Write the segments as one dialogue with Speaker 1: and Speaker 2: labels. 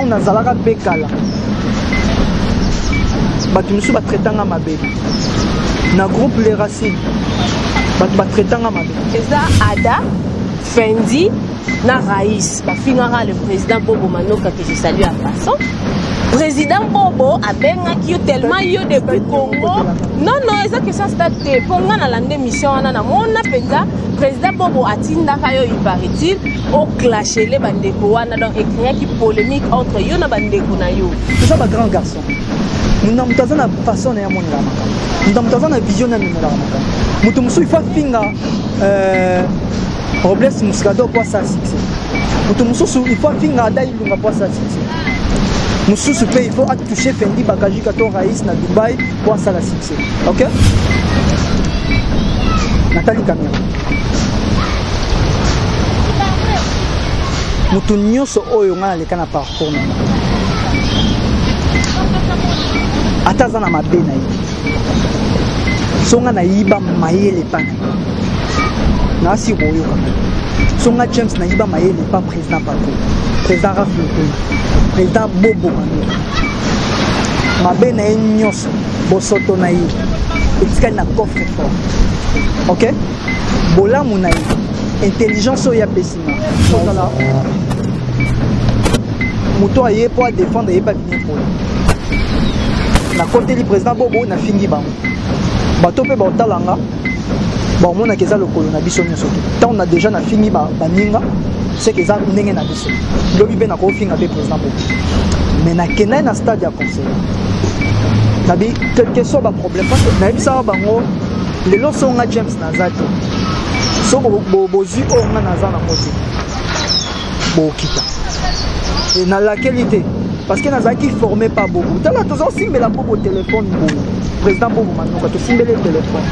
Speaker 1: nazalaka mpe kala, bato mosusu batraitanga mabe na groupe Les Racines, bato batraitanga mabe.
Speaker 2: Eza Ada, Fendi na Raïs bafingaka le président Bobo Manoka, que je salue en passant. Président Bobo abengaki yo tellement yo depuis Congo. Non, non, eza question stade te, mpo nga nalanda émission wana, namona mpenza président Bobo atindaka yo, il paraît-il, oclashele bandeko wana, donc ecréaki polémique entre yo na bandeko na yo.
Speaker 1: Toza bagrand garçon. Moto moto aza na façon na ye amonelaka makambo, moto moto aza na vision na amemelaka makambo. Moto mosusu il faut afinga Robles Muscador mpo asala succès, moto mosusu il faut afinga Ada Ilunga mpo asala succès, mosusu mpe il faut atouche Fendi Bakajika to Raïs na Dubai mpo asala succès. Ok, natali caméra. Moto nyonso oyo ngai naleka na parcours na nga, ata aza na mabe na ye, so ngai nayiba mayele epa na ye, naasi koyoka. So nga James nayiba mayele epa président Paco, président Raf Lokoli, président Bobo Manoka, mabe na ye nyonso, bosoto na ye etikali na coffre fort. Ok, bolamu na ye, intelligence oyo apesi nga, ozala moto aye mpo adéfendre ye mpe abimi mpona nakoteli président Bobo, nafingi bango. Bato mpe baotala nga, baomonaka eza lokolo na biso nyonso te. Ntango na déjà nafingi baninga, seke eza ndenge na biso. Lobi mpe nakofinga mpe président Bobo, mais nakendai na stade ya conseil nabi, quelque soit baproblème, parce que nayebisaka bango: lelo so nga James naza te, so bozwi oyo nga naza nango te, bokita. Nalakeli te, parce que nazalaki formé pa Bobo. Tala, tozosimbela Bobo telefone boye, président Bobo Manoka, tosimbeli telefone,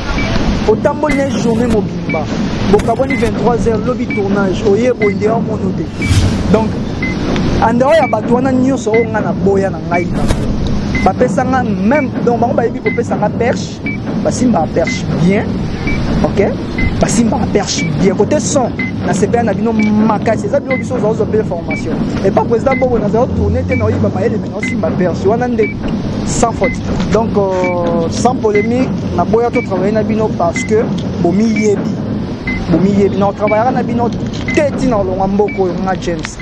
Speaker 1: otamboli na journée mobimba, bokabwani 23 heures, lobi tournage, oye boye nde omono te. Donc andeo ya bato wana nyonso oyo nga naboya na ngai, bango bapesanga même, donc bango bayebi kopesanga perche, basimbaka perche bien. Ok, basimbaka perche bien. Côté son, nasepela na bino makasi. Eza bino, biso ozwa mpe formation epa président Bobo. Nazala tourne te, naoyiba mayele, me naosimba perche wana nde sans faute. Donc sans polémique, naboya to travailler na bino parce que bomiyebi, bomiyebi. Na otravaillaka na bino te ntina olongwa mboka oyo, nga James.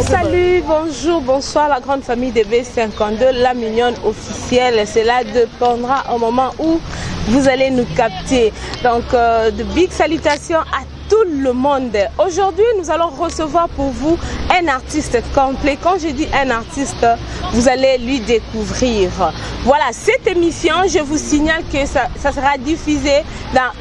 Speaker 2: Salut, bonjour, bonsoir la grande famille de B52, la mignonne officielle. Cela dépendra au moment où vous allez nous capter. Donc, de big salutations à tout le monde. Aujourd'hui, nous allons recevoir pour vous un artiste complet. Quand je dis un artiste, vous allez lui découvrir. Voilà, cette émission, je vous signale que ça sera diffusé dans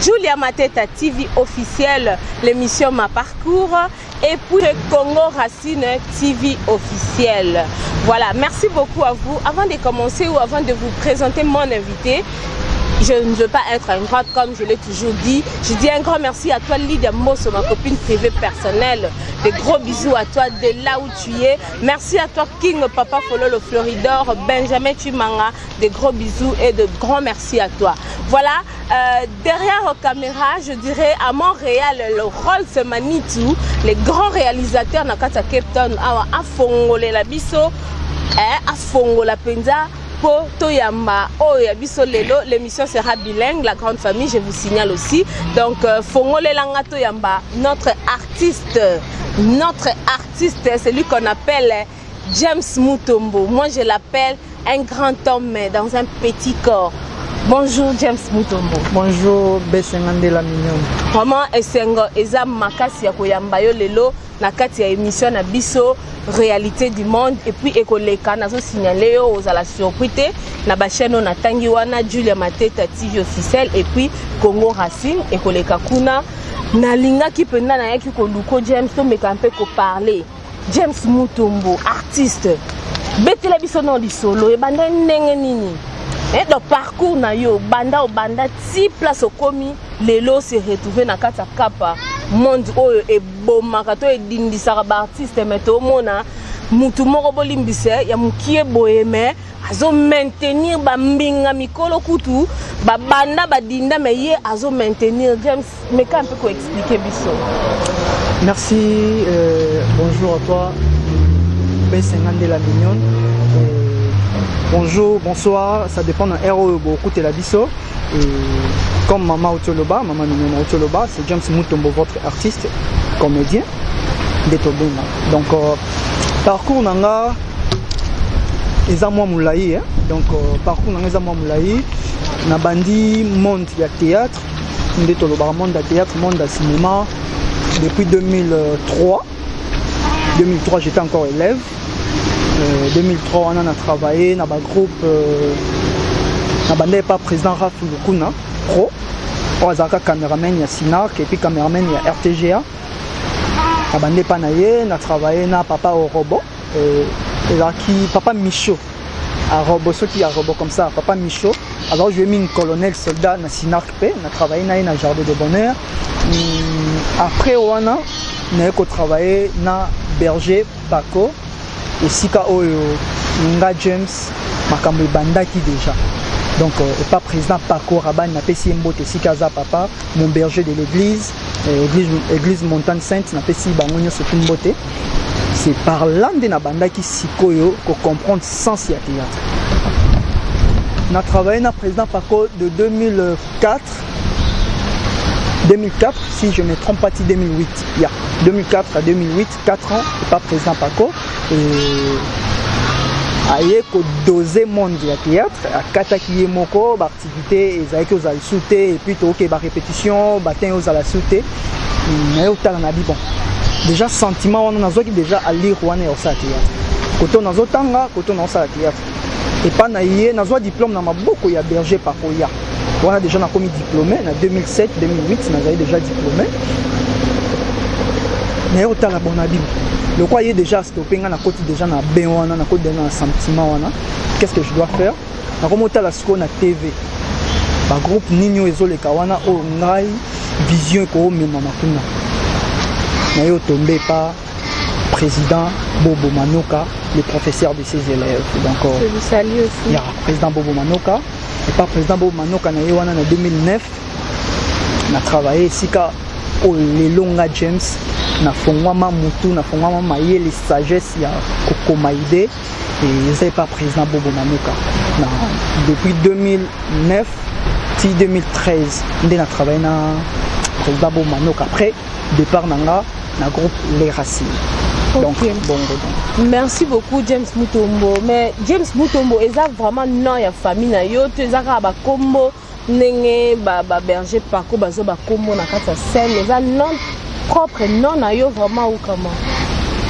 Speaker 2: Julia Mateta TV officielle, l'émission Ma Parcours, et puis Congo Racine TV officielle. Voilà, merci beaucoup à vous. Avant de commencer ou avant de vous présenter mon invité, je ne veux pas être ingrate comme je l'ai toujours dit. Je dis un grand merci à toi Lydia Mosso, ma copine privée personnelle. Des gros bisous à toi de là où tu es. Merci à toi King Papa Fololo le Floridor, Benjamin Chimanga. Des gros bisous et de grands merci à toi. Voilà, derrière caméra, je dirais à Montréal, le Rolls Manitou, les grands réalisateurs na kati ya Cape Town, awa afongolela biso, eh, afongola penza po toyamba oyo ya biso lelo. L'émission sera bilingue, la grande famille, je vous signale aussi. Donc fongolelanga toyamba notre artiste, notre artiste, celui qu'on appelle James Mutombo. Moi, je l'appelle un grand homme mais dans un petit corps. Bonjour James Mutombo.
Speaker 1: Bonjour Besengande la mignonne.
Speaker 2: Vraiment esengo eza makasi ya koyamba yo lelo na kati ya émission na biso Réalité du monde. Et puis ekoleka, nazosignale yo, ozala surpris te, na bachaîne oyo natangi wana, Julia Mateta TV officiel et puis Congo Racine, ekoleka kuna. Nalingaki mpenza, nayaki koluko James, tomeka mpe koparler. James Mutombo, artiste, betela biso na lisolo ebanda ndenge nini, eh, donc parcours na yo banda obanda ti place okomi lelo, se retrouver na kati ya kapa monde oyo ebomaka to edindisaka baartiste. Me tomona mutu moko, bolimbisa, ya mokie boye, me azomaintenir bambinga mikolo kutu babanda badinda, me ye azomaintenir. James, meka mpe koexpliquer biso.
Speaker 1: Merci, bonjour à toi. B52 La Mignonne. Et bonjour, bonsoir, ça dépend d'un heure oyo bokutela biso. Et comme Mama Otoloba, Mama Mignonne Otoloba, c'est James Mutombo, votre artiste, comédien de Tobenga. Donc, parcours na nga eza mwa molai, hein? Donc parcours na nga eza mwa molai. Nabandi monde ya théâtre, nde tolobaka monde ya théâtre, monde ya cinéma depuis 2003. 2003, j'étais encore élève. 2003 wana na travaillé na bagroupe, na bandai epa président Raf Lukuna pro, oyo azalaka caméraman ya Sinark et puis caméraman ya RTGA. Na bande epa na ye, na travaillé na papa Orobo, ezalaki papa Michaud Arobo, soki Arobo comme ça. Papa Michaud azalaki joué mingi colonel soldat na Sinark, mpe na travaillé na ye na Jardin de Bonheur. Après wana naye kotravaille na berger Paco, esika oyo nga James makambo ebandaki déjà. Donc epa président Paco Rabani, napesi ye mbote esika aza, papa mon berger de l'église, église Montagne Sainte, napesi bango nyonso tu mbote. C'est par là nde nabandaki sikoyo kocomprendre sens ya théâtre. Na travaillé na président Paco de 2004, 2004 si je ne me trompe pas, ti 2008. Ya 2004 à 2008, 4 ans epa président Paco. Et aye kodose monde ya théâtre, akataki ye moko baactivité ezalaki ozala lisu te, et puis tookee barépétition batin ozala su te. Naye otala na bi, bon, déjà sentiment wana nazwaki déjà alire wana ya kosala théâtre. Koto nazotanga, koto naosala théâtre epa na ye, nazwa diplôme na maboko ya berger Pakoya wana. Déjà nakomi diplômé na 2007, 2008, nazali déjà diplômé. Naye otala, bon, na bino lokwa ye déjà stoppé nga, nakoti déjà na bain wana, nakoti déjà na sentiment wana. Qu'est-ce que je dois faire? Nakomi otala sikoyo na TV bagroupe nini oyo ezoleka wana, oyo ngai vision ekoomemama kuna. Naye otombe pa président Bobo Manoka, le professeur de ses élèves. Donc
Speaker 2: Je vous salue aussi.
Speaker 1: Ya président Bobo Manoka, epa président Bobo Manoka na ye wana na 2009 na travaille, esika oyo lelo nga James nafongwama mutu, nafongwama mayele, sagesse ya kokoma idée eza epa président Bobo Manoka. Na depuis 2009 ti 2013 nde na travaille na président Bobo Manoka, après départ na nga na groupe Les Racines. Donc bongo donc.
Speaker 2: Merci beaucoup, James Mutombo. Mais James Mutombo eza vraiment nom ya famille na yo to eza kaka bakombo ndenge baberger Paco bazwa bakombo na kati ya scène? Eza nom propre, nom na yo vraiment ou comment?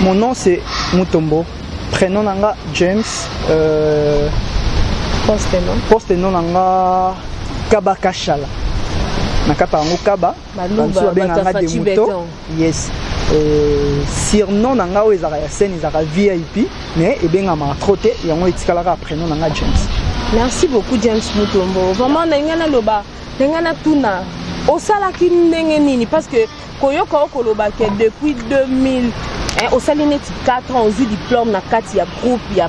Speaker 1: Mon nom, c'est Mutombo, prénom na nga James,
Speaker 2: Poste nom?
Speaker 1: Poste nom na nga Kaba Kashala, na kata yango Kaba.
Speaker 2: Baluba,
Speaker 1: bamosusu babengaka nga
Speaker 2: bato ya Fachi
Speaker 1: Demuto.
Speaker 2: Beton.
Speaker 1: Yes, surnom na nga oyo ezalaka ya scène ezalaka VIP, mais ebengamaka trop te, yango etikalaka prénom na nga James.
Speaker 2: Merci beaucoup, James Mutombo. Vraiment na ngai naloba, na ngai natuna, osalaki ndenge nini? Parce que koyoka o koloba ke depuis 2000, hein, osali neti 4 ans, ozwi diplôme na kati ya groupe ya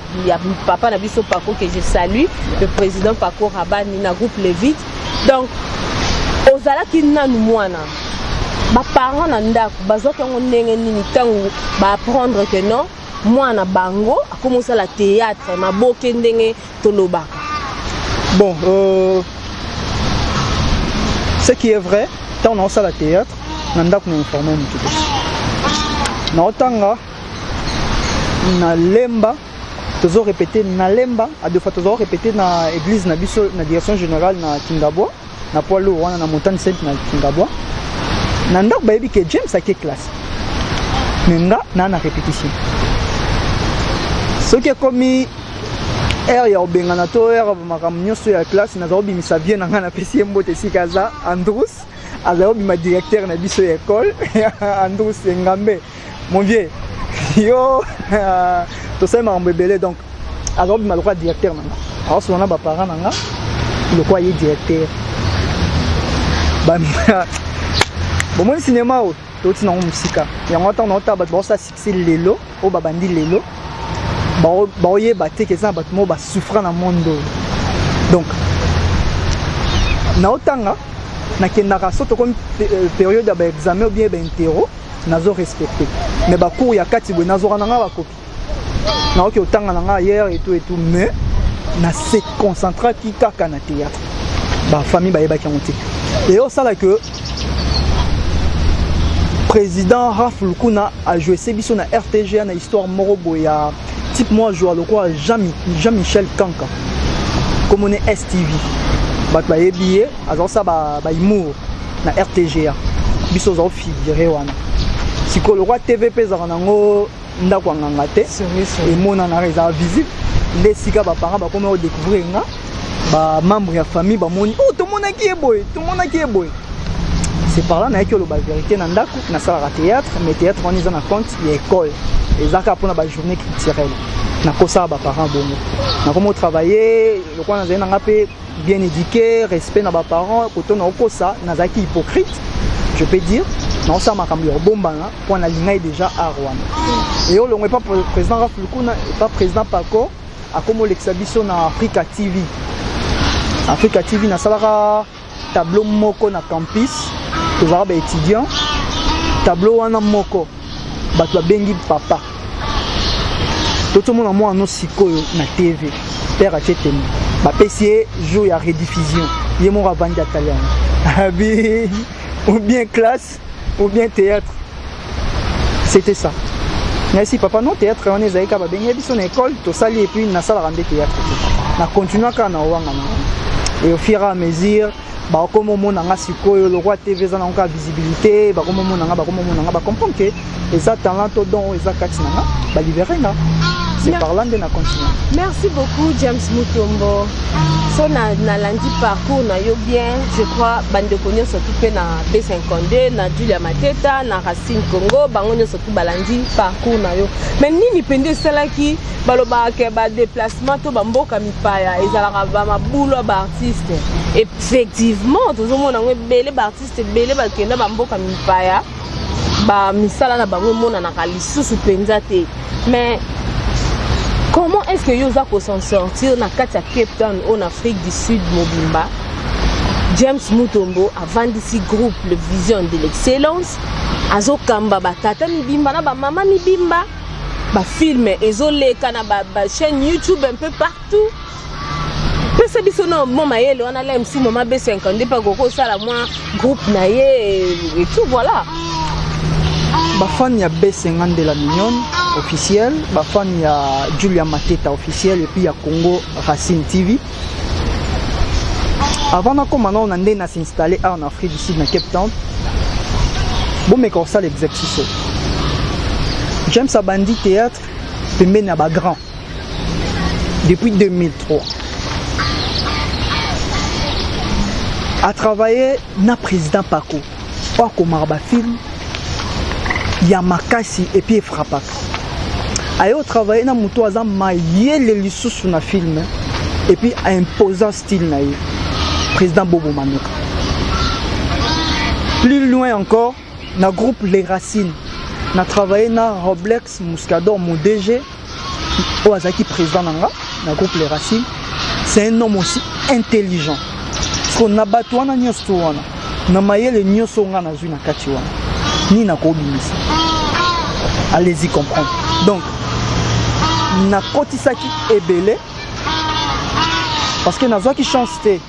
Speaker 2: papa na biso Paco, que je salue, le président Paco Rabani, na groupe Levite. Donc ozalaki nanu mwana, baparent na ndako bazwaki yango ndenge nini ntango baapprendre que non, mwana bango akomi osala théâtre maboke, ndenge tolobaka?
Speaker 1: Bon, ce qui est vrai, ntango naosala théâtre na ndako, na informe motu te. Naotanga na Lemba, tozo répété na Lemba à deux fois, tozo répété na église na biso na direction générale na Kingabwa, na poids lourd wana na Montagne Sainte na Kingabwa. Na ndako bayebi ke James ake classe, mais nga naa na répétition. Soki ekomi heure ya kobengana to heure makambo nyonso ya classe, naza kobimisa vie na ngai, napesi ye mbote esika aza, Andrus, azali kobima directeur na biso ya école, Andrus Engambe, mon vieux, yo tosali makambo ebele. Donc aza kobima lokola directeur na nga, aosola na baparent na nga lokola ye directeur. Bomoni cinéma oyo touti nango mosika, yango ntango naotala bato baosala succès lelo, oyo babandi lelo, baoyeba te ke eza na bato moko basouffra na monde oyo. Donc naotanga, nakendaka so tokomi période ya baexamen ou bien bainterro, nazo respecte, mais bacours ya kati boye nazwaka na nga bakopi. Naoki otanga na nga ailleurs et tout et tout, mais na se concentraki kaka na théâtre. Bafamille bayebaki yango te. E osala que président Raf Lukuna ajoué biso na RTGA na histoire moko boye ya type moko ajoua lokola Jean-Michel Kanka, komone STV. Bato bayebi ye, azosala bahumour na RTGA. Biso oza ofigure wana. Sikoyo lokwa TV mpe ezalaka nango ndako ya nganga te, emonanaka, ezala visible. Nde esika baparent bakomi kodécouvrir nga, bamembre ya famille bamoni: "Oh, tomonaki ye boye, tomonaki ye boye." C'est par là nayaki oloba vérité na ndako: nasalaka théâtre, mais théâtre wana eza na compte ya école, eza kaka mpona bajournée culturelle. Nakosala baparent bongo, nakomi otravaille. Lokola nazali nanga mpe bien éduqué, respect na baparent, koto na okosa, nazalaki hypocrite, je peux dire, naosala makambo ya kobombana mpo nalingai déjà art wana. E olongo epa président Raf Lukuna, epa président Paco, akomi olekisa biso na Africa TV. Africa TV, nasalaka tableau moko na campus, tozalaka baétudiant. Tableau wana moko, bato babengi papa: "Tozomona mwana no sikoyo na TV." Père atie teme, bapesi ye jour ya rediffusion, ye moko avandi, atali yango, abi: "Ou bien classe ou bien théâtre." C'était ça. Nayesi papa: "Non, théâtre wana ezali kaka babengi biso na école, tosali, et puis nasalaka nde théâtre te, na continue kaka na owanga na wana." Et au fur et à mesure, bakoma omona nga sikoyo lokwa TV eza nango kaka visibilité, bakoma omona nga, bakoma omona nga, bacomprendre que eza talent to don oyo eza kati na nga, balibere nga. C'est par là nde na continue.
Speaker 2: Merci beaucoup, James Mutombo. So nalandi parcours na yo bien, je crois bandeko nyonso tu mpe na B52, na Julia Mateta, na Racine Congo, bango nyonso tu balandi parcours na yo. Mais nini mpenza esalaki balobaka ke badéplacement to bamboka mipaya ezalaka bamabulu ya baartiste? Effectivement, tozomona yango ebele, baartiste ebele bakenda bamboka mipaya, bamisala na bango emonanaka lisusu mpenza te. Mais comment est-ce que yo oza kosan sortir na kati ya Cape Town oyo, na Afrique du Sud mobimba? James Mutombo avandisi groupe Le Vision de l'Excellence, azokamba batata mibimba na bamama mibimba, bafilm ezoleka na bachaîne ba YouTube un peu partout. Pesa biso na mwa mayele wana. La MC mama B52 mpe akoki kosala mwa groupe na ye et tout, voilà.
Speaker 1: Bafani ya B52 la mignonne officielle, bafani ya Julia Mateta officielle et puis ya Congo Racine TV, avant nakóma nao na nde na s'installe awa na Afrique du Sud, na Cape Town, bomeka kosala exercice oyo. James abandi théâtre pembeni ya bagrand depuis 2003, a travaillé na président Paco oyo akomaka bafilm ya makasi et puis efrappaka. Aye otravaille na moto aza mayele lisusu na film et puis aimposa style na ye, président Bobo Manoka. Plus loin encore, na groupe Les Racines, na travaillé na Roblex Muscador, mon DG, oyo azalaki président na nga na groupe Les Racines. C'est un homme aussi intelligent, parce que na bato wana nyonso to wana, na mayele nyonso nga nazwi na kati wana, nini nakobimisa? Allez-y comprendre. Donc nakotisaki ebele parce que nazwaki chance te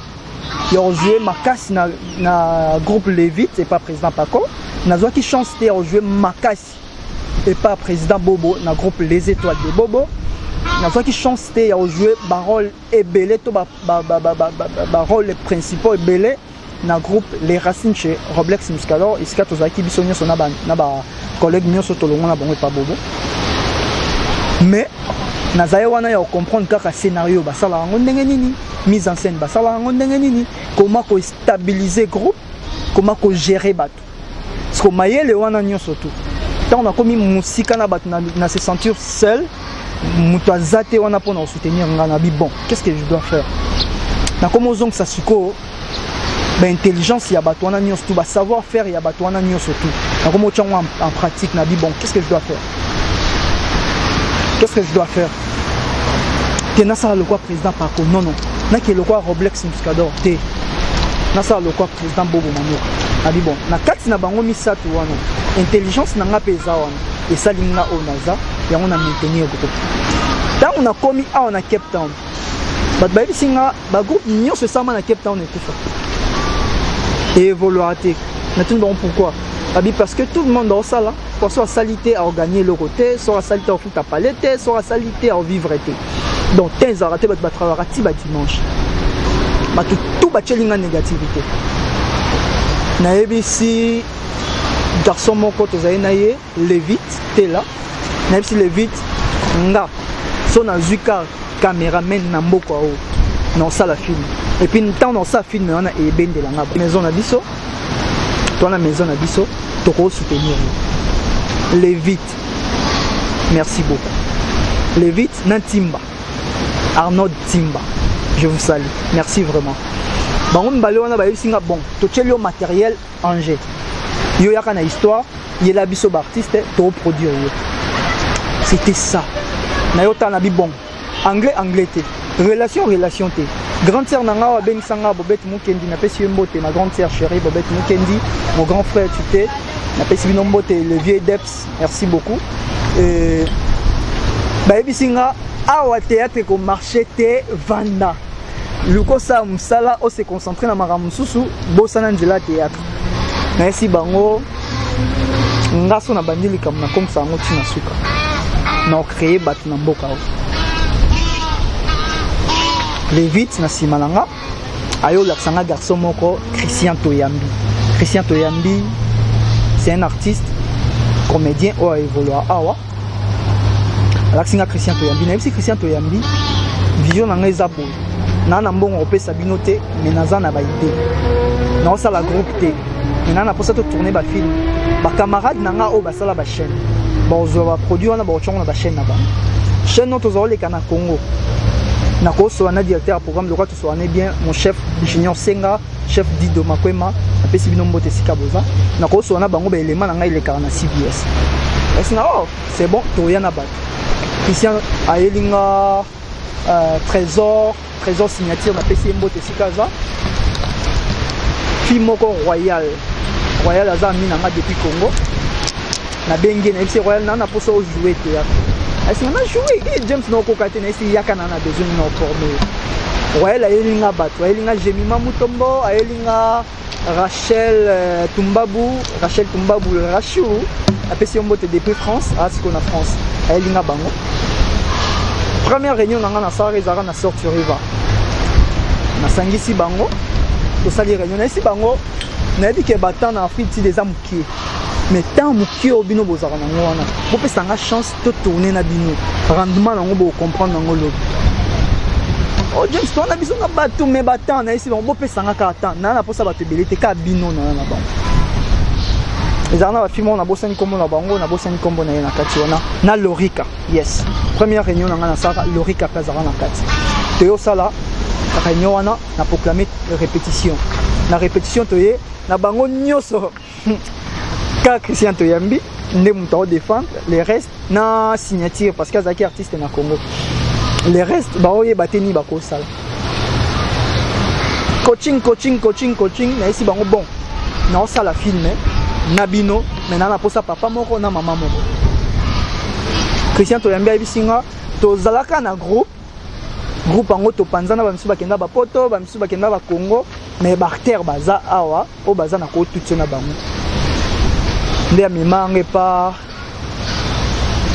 Speaker 1: ya kojouer makasi na groupe Levite epa président Paco, nazwaki chance te ya kojouer makasi epa président Bobo na groupe Les Étoiles de Bobo, nazwaki chance te ya kojouer barole ebele to barole principaux ebele na groupe Les Racines chez Roblex Muscalor, esika tozalaki biso nyonso na bacollègue nyonso tolongo na bango epa Bobo. Mais nazali wana ya kocomprendre kaka scénario basalaka yango ndenge nini, mise en scène basalaka yango ndenge nini, comment kostabiliser groupe, comment kogérer bato. Parce que mayele wana nyonso tu, ntango nakomi mosika na bato, na se sentir seul, moto aza te wana mpona kosoutenir nga, na bi: "Bon, qu'est ce que je dois faire?" Nakomi ozongisa sikoyo baintelligence ya bato wana nyonso tu, basavoir faire ya bato wana nyonso tu, nakomi otya yango en pratique. Na bi: "Bon, qu'est ce que je dois faire? Qu'est ce que je dois faire?" Te, nasala lokwa président Paco? Non, non. Nakee lokwa Roblex Muscador? Te. Nasala lokwa président Bobo Manoka? Nabi: "Bon, na kati na bango misato wana, intelligence na nga mpe eza wana, esali nga oyo naza." Yango na maintenir groupe. Ntango nakomi awa na Cape Town, bato bayebisi nga bagroupe nyonso esalama na Cape Town ekufa, evoluaka te. Natuni bango pourquoi. Babi parce que tout le monde aosala po so asali te, aoganye eloko te, so asali te, aofuta pale te, so asali te, aovivre te. Donc te, ezalaka te. Bato batravaka ti badimanche. Bato tout batieli nga négativité. Nayebisi garçon moko tozali na ye, Levite Tela, nayebisi Levite: nga so nazwi ka cameraman na mboka oyo, naosala film. Et puis ntango naosala film wana, ebendela nga maison na biso to wana, maison na biso, tokosoutenir yo. Levite, merci beaucoup Levite. Na Ntimba, Arnaud Timba, je vous salue, merci vraiment. Bango mibale wana bayebisi nga: bon, totieli yo matériel Angers, yo yaka na histoire, yela biso baartiste, toproduire yo. C'était ça. Na yo tala na bi bon, anglais anglais te, relation relation te. Grande sœur na nga oyo abengisa nga, Bobete Mokendi, napesi ye mbote. Ma grande sœur chérie Bobete Mokendi, mon grand frère Tute, napesi bino mbote. Le vieux Deps, merci beaucoup. Bayebisi nga: awa théâtre ekomarche te, vanda, luka osala mosala, ose concentre na makambo mosusu, bosana nzela théâtre. Nayesi bango: nga so nabandi likambo, nakomisa yango ntina suka, na ocréer bato na mboka oyo. Levite na nsima na nga aye olakisa nga garçon moko, Christian Toyambi. Christian Toyambi, c'est un artiste comédien oyo aévolua awa. Alakisi nga Christian Toyambi. Nayebisi Christian Toyambi: vision na ngai eza boye, naa na mbongo kopesa bino te, mais naza na baidée. Naosala groupe te, mais naa na mposa totourne bafilm. Bacamarade na nga oyo basala bachaîne, bazwa baproduit wana, bakotiango na bachaîne na bango. Chaîne oyo tozwa oleka na Congo, nakosola na directeur ya programme lokola tosolane bien, mon chef Junior Senga, chef Dido Makwema, napesi bino mbote esika boza. Nakosola na bango, baelema na ngai elekaka na CBS. Esinga: oh, c'est bon, toya na bato. Christian ayeli nga Trésor, Trésor Signature, napesi ye mbote esika aza. Fille moko, Royal, Royal aza ami na nga depuis Congo. Nabengi ye, nayebisi: Royal, naa na mposa ojoue théâtre. Asinga: na joue e James, naokoka te. Nayesi: yaka, na besoin nini, oforme. Royal ayeli nga bato, ayeli nga Jemima Mutombo, ayeli nga Rachel Tumbabu, Rachel Tumbabu, Rachu, apesi yo mbote depuis France, asiko na France. Ayeli nga bango. Première réunion na nga nasalaka ezalaka na Sorte River. Nasangisi bango, tosali réunion. Nayesi bango: nayebi ke batemps na Afrique tid eza mokie, mais temps mokie oyo bino bozalaka nango wana, bopesanga chance totourne na bino. Rendement nango, bocomprendre nango lobi. Oh James, towana biso na bato, mais batemps. Nayesi bango: bopesanga kaka temps, naa na mposa bato ebele te, kaka bino nana na bango. Ezala na bafilme oyo, nabosani nkombo na bango, nabosani nkombo na ye na kati wana na Lorika. Yes, première réunion na ngai nasalaka, Lorika mpe azalaka na kati. Toyosala réunion wana, na proclame répétition. Na répétition, toye na bango nyonso, kaka Christian Toyambi nde moto aodéfendre, le reste na Signature, parce que azalaki artiste na Congo. Le reste baoyeba te nini bakosala. Coaching, coaching, coaching, coaching. Nayesi bango: bon, naosala film na bino, mais naa na posa papa moko na mama moko. Christian Toyambi ayebisi nga: tozalaka na groupe. Groupe yango topanzana, bamisusu bakenda bapoto, bamisusu bakenda bacongo, mais baacteur baza awa oyo baza na kotuti na bango. Nde amema yango epa,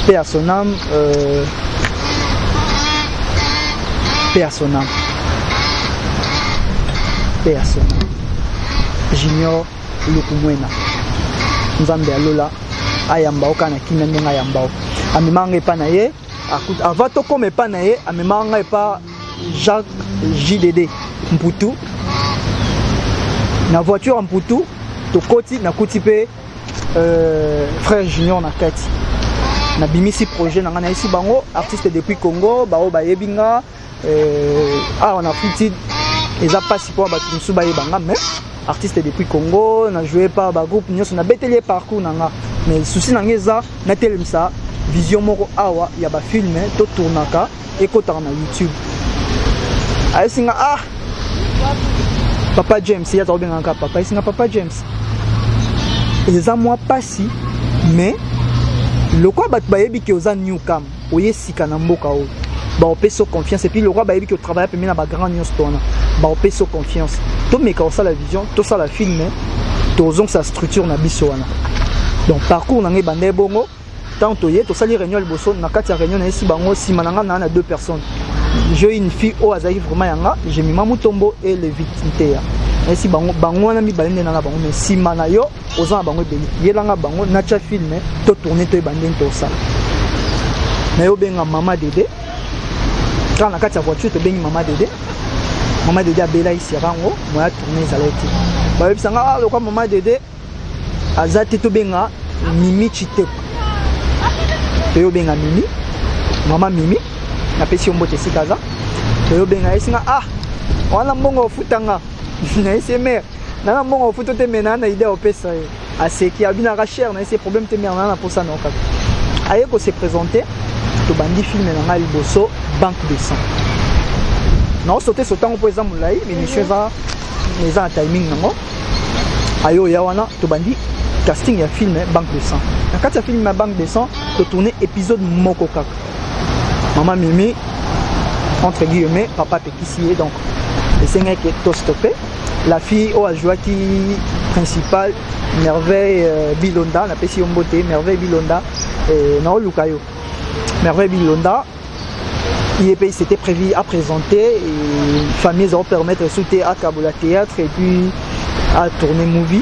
Speaker 1: paix à son âme, paix à son âme, paix à son âme, Junior Lukumwena, Nzambe alola ayamba o kaka na kimia ndenge ayamba o. Amema nga epa na ye. Avant tokóma epa na ye, amema nga epa Jacques JDD Mputu na voiture ya Mputu. Tokoti, nakuti mpe frère Junior na kati. Nabimisi projet na ngai, nayesi bango: artiste depuis Congo, bao bayebi nga awa na Afrique, eza mpasi mpo bato mosusu bayeba nga, mais artiste depuis Congo, na joué pa bagroupe nyonso. Nabeteli ye parcours na nga, mais souci na nga eza natelemisa vision moko awa ya bafilme totournaka, ekotaka na YouTube. Ayesi nga: ah, papa James, ye aza kobengaka papa. Ayesi nga: papa James, eza mwa mpasi, mais Lokwa bato bayebi ke oza newcomer, oye sika na mboka oyo, baopesa confiance. Et puis lokwa bayebi ke otravaille pembeni na bagrand nyonso to wana, baopesa confiance. Tomeka kosala vision, tosala film, tozongisa structure na biso wana. Donc parcours na ngai ebanda ebongo. Ntango toye, tosali réunion liboso. Na kati ya réunion, nayesi bango nsima na ngai naa na deux personnes. J'ai une fille oyo azalaki vraiment yanga, Jemima Mutombo et Levit Nteya. Nayesi bango, bango wana mibale nde na na bango, mais nsima na yo oza na bango ebele. Yelanga bango, natya film, totourne, toyeba ndenge tosala. Naye obenga Mama Dede kaka na kati ya voiture. Tobengi Mama Dede. Mama Dede abelaki serango, moya tourne ezalaki te. Bayebisanga: "Ah, lokwa Mama Dede aza te, tobenga Mimi Chiteko." Toyobenga Mimi, Mama Mimi, napesi yo mbote esika aza. Toyobenga esinga: "Ah, wana mbongo ofutanga." Nayesi: "Mare, nana mbongo ofuta te, me naa na idée opesa ye." Aseki, abinaka cher. Nayesi: "Problème te, mare, naa na posa na yo kaka." Aye kose présenter, tobandi film na ngai liboso, Banque de sang. Naosote sotango mpo eza molai, émission eza na timing nango. Aye oya wana, tobandi casting ya film Banque de sang. Na kati ya film ya Banque de sang, totourne épisode moko kaka. Mama Mimi, entre guillemets, papa apekisi ye, donc esengaki tostoppe. La fille oyo ajouaki principal, Merveille Bilonda, napesi yo mbote, Merveille Bilonda, naoluka yo, Merveille Bilonda. Ye mpe c'était prévu à présenter et famille ezao permettre su te akabola théâtre et puis à tourner movie.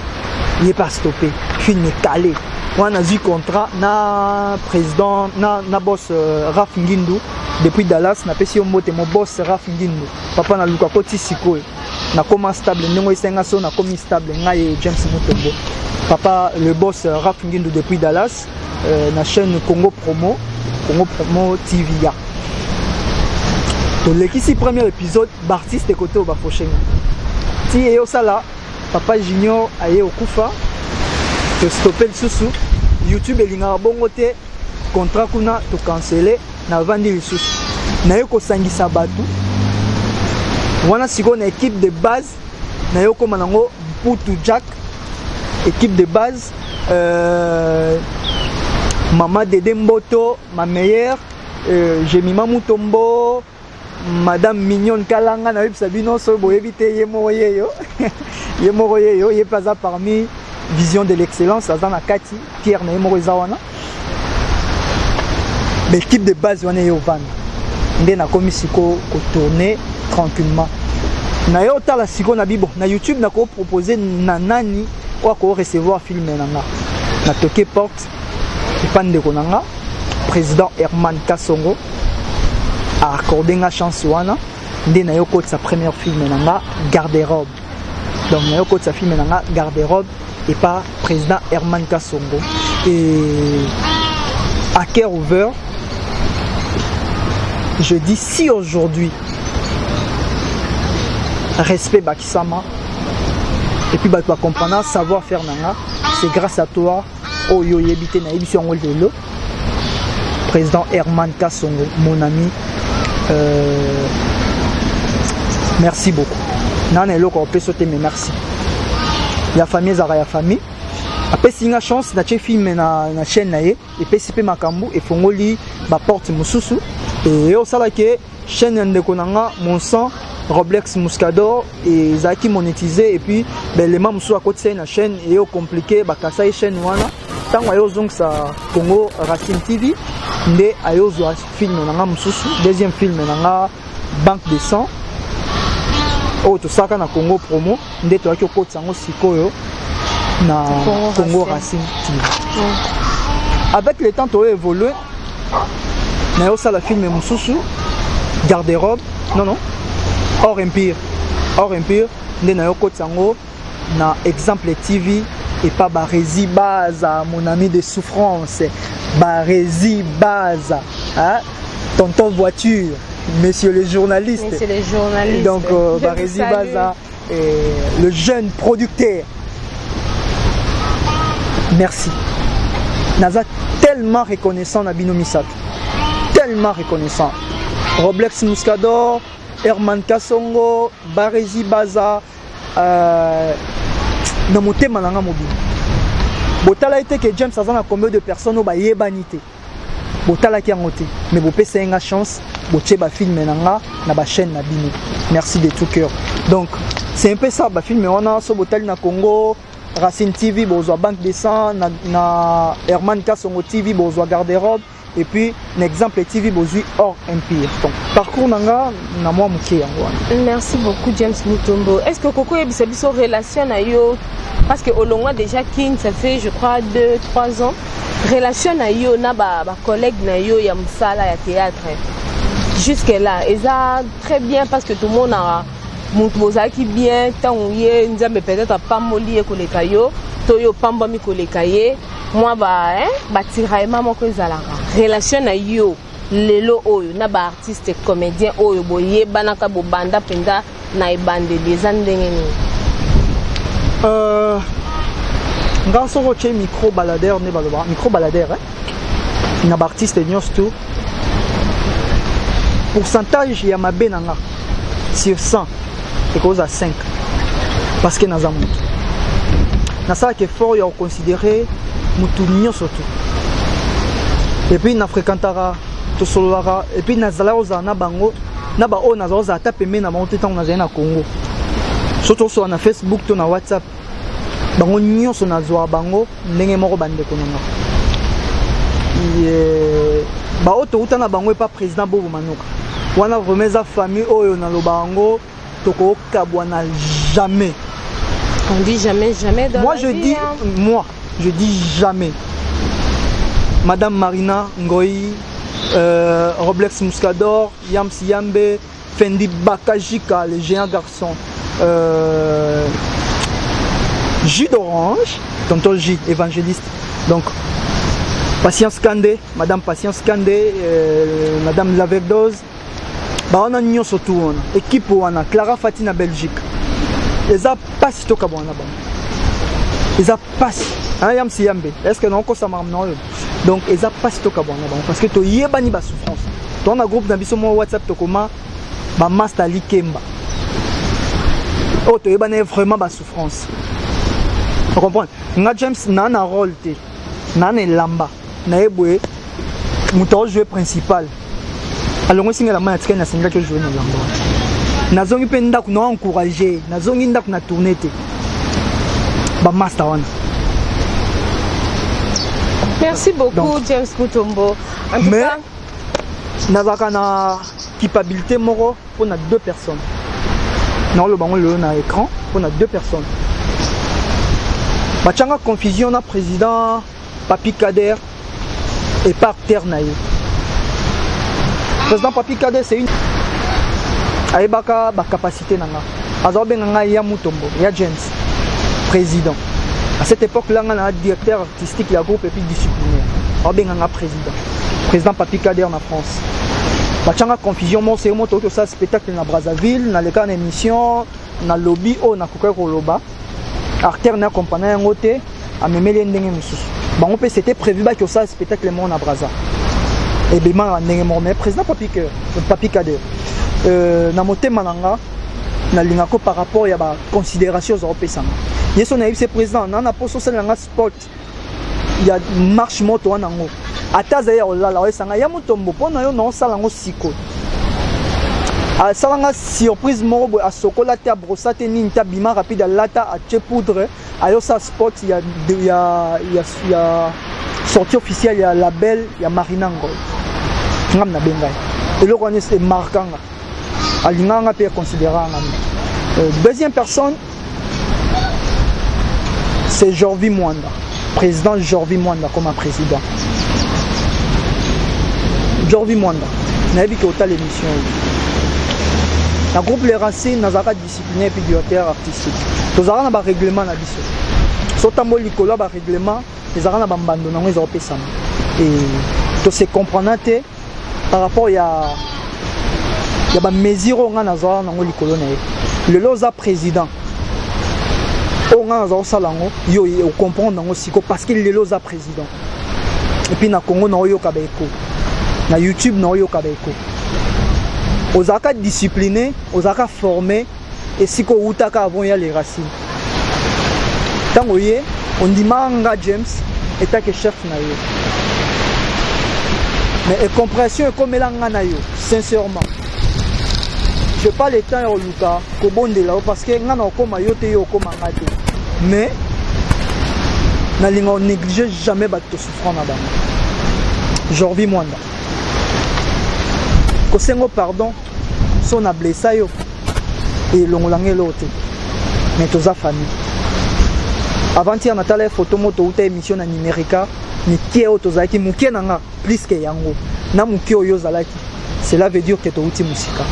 Speaker 1: Ye mpe astoppé film ekale wana. Azwi contrat na président na boss Raf Ngindu depuis Dallas. Napesi yo mbote, mo boss Raf Ngindu. Papa, naluka koti sikoyo, nakóma stable ndenge esenga so, nakomi stable ngai James Mutombo. Papa le boss Raf Ngindu depuis Dallas, na chaîne Congo Promo, Congo Promo TV. Ya tolekisi premier épisode, baartiste kote oyo bafoshenga ti eye osala. Papa Junior aye okufa, tostoppe lisusu. YouTube elingaka bongo te, contrat kuna tocancele. Navandi lisusu, naye kosangisa bato wana sikoyo na équipe de base. Naye okóma nango Mputu Jack, équipe de base, Mama Dede Mboto, ma meilleure, Jemima Mutombo, Madame Mignonne Kalanga. Nayebisa bino, soki boyebi te, ye moko yeyo, ye moko yeyo, ye mpe aza parmi Vision de l'excellence, aza na kati. Pierre na ye moko eza wana. Baéquipe de base wana eye ovanda nde nakomi sikoyo kotourne tranquillement. Naye otala sikoyo na bibo na YouTube, nakopropose na nani oyo akorecevoir film na nga. Natoke porte epa ndeko na nga, président Herman Kasongo, aaccorde nga chance wana nde naye okotisa première film na nga, Garde-robe. Donc naye okotisa film na nga Garde-robe epa président Herman Kasongo et à cœur ouvert, je dis, si aujourd'hui respect bakisama et puis bato bacomprendre savoir faire na nga, c'est grâce à toi. Oyo oyebi te, nayebi si yango lelo. Président Herman Kasongo, mon ami, merci beaucoup. Nana eloko opesa te, mais merci. Ya famille ezalaka ya famille. Apesi nga chance, natie film na chaîne na ye, epesi mpe makambo, efongoli baporte mosusu. E osalaki chaîne ya ndeko na nga, mon sang, Roblex Muscador, ezalaki monétisé. Et puis baélément mosusu akotisa ye na chaîne, eye ocompliqué, bakasa ye chaîne wana. Ntango aye ozongisa Congo Racine TV, nde aye ozwa film na nga mosusu, deuxième film na nga, Banque de sang, oyo tosalaka na Congo Promo, nde toyaki okotisa yango sikoyo na Congo Racine TV. Avec le temps, toyo évolue, naye osala film mosusu, Garde-robe, non, non, Or Empire. Or Empire nde naye okotisa yango na Exemple TV epa Barezi Baza, mon ami de souffrance, Barezi Baza, hein? Tonton voiture, monsieur le journaliste.
Speaker 2: Monsieur le journaliste.
Speaker 1: Donc Barezi Baza et le jeune producteur, merci. Naza tellement reconnaissant na bino misato, tellement reconnaissant. Roblex Muscador, Herman Kasongo, Barezi Baza, na motema na nga mobimba. Botala ete ke James aza na combien de personnes oyo bayebani te. Botalaki yango te, mais bopesa ye nga chance, botie bafilm na nga na bachaîne na bino. Merci de tout cœur. Donc c'est un peu ça, bafilm wana. So botali na Congo Racine TV, bozwa Banque de Sang, na Herman Kasongo TV bozwa Garde-robe, et puis na Exemple TV bozwi Or Empire. Donc parcours na nga na mwa moke, yango wana.
Speaker 2: Merci beaucoup, James Mutombo. Est ce que koko oyebisa biso relation na yo, parce que olongwa déjà Kin, ça fait, je crois, 2 3 ans, relation na yo na bacollègue na yo ya mosala ya théâtre jusque là eza très bien? Parce que tomonaka motu bozalaki bien, ntango ye Nzambe peut-être apamboli ye koleka yo, to yo opambwami koleka ye, mwa batiraillement moko ezalaka. Relation na yo lelo oyo na baartiste comédien oyo boyebanaka, bobanda mpenza na ebandeli, eza ndenge nini?
Speaker 1: Nga soki otie micro baladeur, nde balobaka micro baladeur, eh? Na baartiste nyonso tu, pourcentage ya mabe na nga sur 100 ekozala 5, parce que naza motu, nasalaka effort ya koconsidérer motu nyonso tu, et puis nafréquentaka, tosololaka, et puis nazala kozala na bango, na baoyo nazala kozala ata pembeni na bango te. Ntango nazali na Congo, so tosola na Facebook to na WhatsApp, bango nyonso nazwaka bango ndenge moko, bandeko na nga. Baoyo touta na bango epa président Bobo Manoka wana, vraiment eza famille oyo naloba yango, tokokabwana jamais.
Speaker 2: On dit jamais jamais dans
Speaker 1: Moi,
Speaker 2: la
Speaker 1: je
Speaker 2: vie,
Speaker 1: dis
Speaker 2: hein.
Speaker 1: Moi, je dis jamais. Madame Marina Ngoi, Roblex Muscador, Yams Yambe, Fendi Bakajika, le géant garçon, Jus d'orange, tonton J, évangéliste. Donc Patience Kande, Madame Patience Kande, Madame Laverdose, bawana nyonso tu wana, équipe wana, Clara Fati na Belgique, eza mpasi tokabwana na bango, eza mpasi. Yamsi Yambe, est ce que naokosa makambo na oyo? Donc eza mpasi tokabwana na bango, parce que toyebani basouffrance. To na groupe na biso moko WhatsApp, tokoma bamaster likemba oyo toyebani vraiment basouffrance. Ocomprendre nga, James, naa na rôle te, naa na elamba naye boye, moto aojouer principal alongwisi nga elamba, natikali, nasengaki ojouer na elamba wana. Nazongi mpe ndako na encourage, nazongi ndako na tourne te, bamaster wana.
Speaker 2: Merci beaucoup.
Speaker 1: Donc,
Speaker 2: James Mutombo, en tout
Speaker 1: mais
Speaker 2: cas
Speaker 1: nazalaka na culpabilité moko mpona deux personnes. Naoloba yango lelo na écran, mpona deux personnes batianga confusion na président Papi Kader et parterre na ye. Président Papi Kader, c'est une ayebaka bacapacité na nga, aza kobenga ngai ya Mutombo, ya James, président. À cette époque là, nga na directeur artistique ya groupe et puis disciplinaire, aobenga nga président. Président Papi Kader na France, batianga confusion moko seri mo. Tokoki kosala spectacle na Brazzaville, naleka na émission, nalobi oyo nakokaki koloba, acteur na comprendre yango te, amemeli ye ndenge mosusu. Bango mpe c'était prévu baki kosala spectacle moko na Braza, ebema na ndenge moko. Mais président Papi Kader, na motema na nga nalingako par rapport ya baconsidération oza kopesanga ye. So nayebi se président na mposo osalela nga sport ya marche moto wana, yango ata azali ya kolala, oyesanga ya Motombo mpo na yo naosala yango sikoyo. Asalanga surprise moko boye, asokola te, abrosa te, nini te, abima rapide, alata, atie poudre, ayosala sport ya sortie officielle ya label ya Marina Ngoi. Ngam nabengai, eloko wana emarkanga, alingaka nga mpe aconsidéraka nga. Deuxième personne, c'est Jorvi Mwanda, président Jorvi Mwanda. Comme un président Jorvi Mwanda, nayebi ke otala émission oyo. Na groupe Les Racines, nazalaka disciplinaire et puis directeur artistique. Tozalaka na barèglement na biso. So otambola likolo ya barèglement, ezalaka na bambando nango eza kopesama. E tose comprendre te par rapport ya bamesure oyo ngai nazalaka nango likolo na ye. Lelo oza président, oyo ngai naza kosala yango, yo ocomprendre yango siko, parce que lelo oza président. Et puis na Congo naoyoka baeko, na YouTube naoyoka baeko. Ozalaka discipliné, ozalaka formé esika owutaka avant ya Les Racines. Ntango ye Ondima nga James etake chef na yo, mais incompréhension ekomela nga na yo. Sincèrement, j'ai pas le temps ya koluka kobondela yo, parce que nga na okóma yo te, yo okóma nga te. Mais nalinga onéglige jamais bato tosouffrant na bango. Jorvi Mwanda, kosengo pardon so na blessa yo, elongolanga eloko te, mais toza famille. Avant-hier natala ye photo mo touta émission na Numérica, mike oyo tozalaki moke na nga plus ke yango na moke oyo ozalaki. Cela veut dire que touti mosika.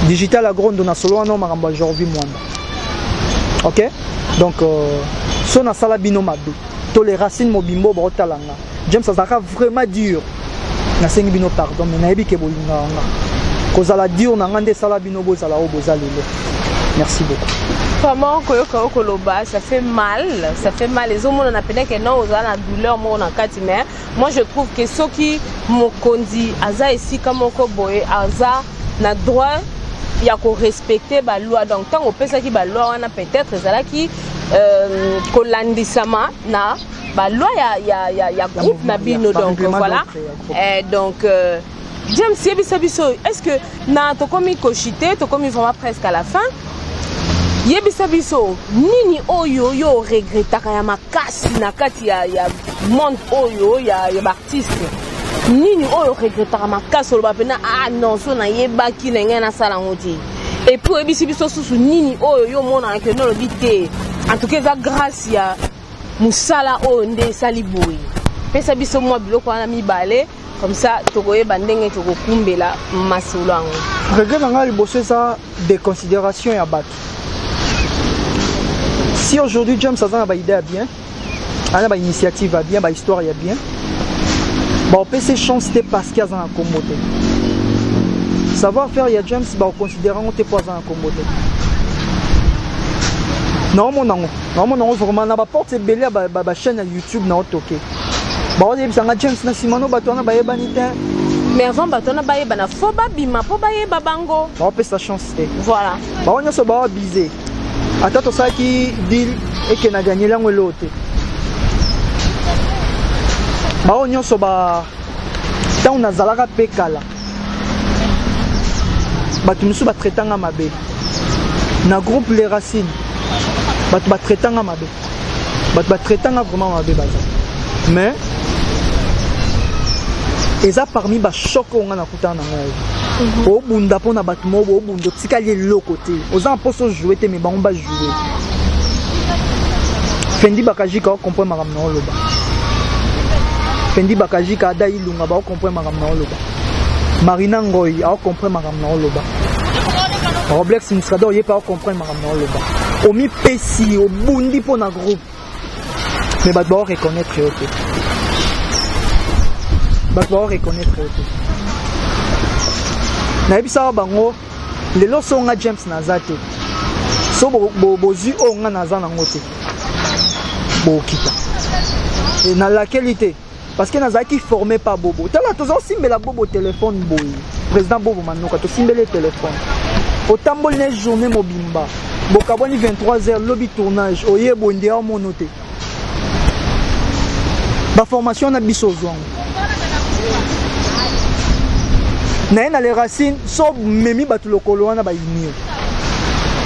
Speaker 1: Digital agrondo na solo wana, makambo ya Jorvi Mwanda. Ok, donc so nasala bino mabe to les racines mobimbo baotala nga, James azalaka vraiment dur, nasengi bino pardon. Mais nayebi ke bolingaka nga, kozala dur na nga nde esala bino bozala oyo boza lelo. Merci beaucoup.
Speaker 2: Vraiment, koyoka okoloba, ça fait mal, ça fait mal. Ezomonana pene ke non, ozala na douleur moko na kati. Mais moi, je trouve que soki mokonzi aza esika moko boye, aza na droit ya korespecte baloi. Donc ntango opesaki baloi wana, peut-être ezalaki kolandisama na baloi ya groupe na bino. Donc voilà. Donc James, yebisa biso, est ce que na tokomi koshite, tokomi vraiment presque à la fin, yebisa biso nini oyo yo oregretaka ya makasi na kati ya monde oyo ya baartiste? Nini oyo oregretaka makasi, oloba mpena: "Ah non, so nayebaki na ngai nasala yango te"? Et puis oyebisi biso susu nini oyo yo omonaka ke olobi te, en tout cas eza grâce ya mosala oyo nde esali boye? Pesa biso mwa biloko wana mibale, comme ça tokoyeba ndenge tokokumbela masolo yango.
Speaker 1: Regret na ngai liboso eza déconsidération ya bato. Si aujourd'hui James aza na baidée ya bien, aza na bainitiative ya bien, bahistoire ya bien, baopesa chance te parce que aza na nkombo te. Savoir faire ya James, bakoconsidere yango te mpo aza na nkombo te. Naomona yango, naomona yango vraiment na baporte ebele ya bachaîne ya YouTube. Naotoke baoyebisanga James na nsima no bato wana bayebani te.
Speaker 2: Mais avant bato wana bayebana, fo babima mpo bayeba bango.
Speaker 1: Baopesa chance te.
Speaker 2: Voilà.
Speaker 1: Bango nyonso baoabize. Ata tosalaki deal eke na ganyeli yango eloo te. Bango nyonso ba ntango nazalaka mpe kala, bato mosusu batraitanga mabe na groupe Les Racines. Bato batraitanga mabe, bato batraitanga vraiment mabe baza. Mais eza parmi bachoc oyo nga nakutana na ngai. Obunda mpona bato moko, obunda, otikali eloko te, oza na mposa ojoue te, mais bango bajoue. Fendi Bakajika ocomprendre makambo na oloba. Fendi Bakajika, Ada Ilunga baocomprendre makambo na oloba. Marina Ngoi aocomprendre makambo na oloba. Roblex Muscador, ye mpe aocomprendre makambo na oloba. Omipesi, obundi mpo na groupe, mais bato baoreconnaître yo te, bato baoreconnaître yo te. Nayebisaka bango lelo, so nga James naza te, so bozwi oyo nga naza nango te, bokita. Nalakeli te parce que nazalaki formé pa Bobo. Tala, toza osimbela Bobo telefone boye, président Bobo Manoka, tosimbeli telefone, otamboli na journée mobimba, bokabwani 23 heures, lobi tournage, oye boye, aomono te. Baformation na biso ozwango na ye na Les Racines. So memi bato lokolo wana bayini yo.